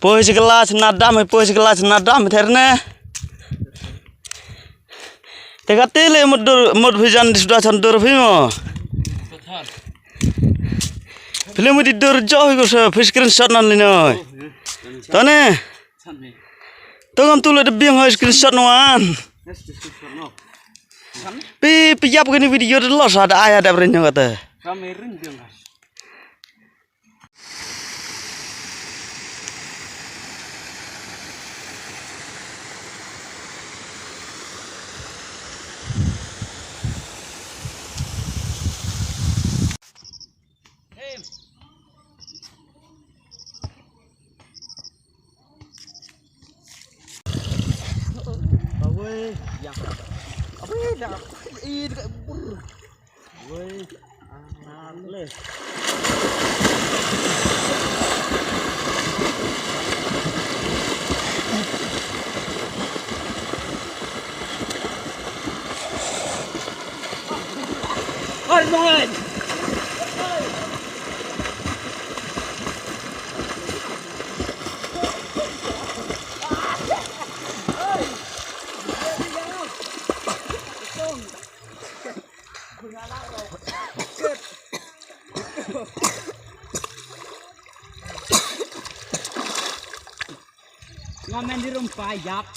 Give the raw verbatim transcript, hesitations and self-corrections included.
Poi shi kylla shna dam, poi shi kylla shna dam, ther ne. Te kate le mut dur, mut phi jan di suda chan dur phi mo. Phi le mut di dur jo phi ko se, phi screenshot nan li noi. To ne. To ngam tu le de biang hoi screenshot no an. Pi, pi yap kani video de los ada aya da bren nyong kata. Nga men di rumpa yak.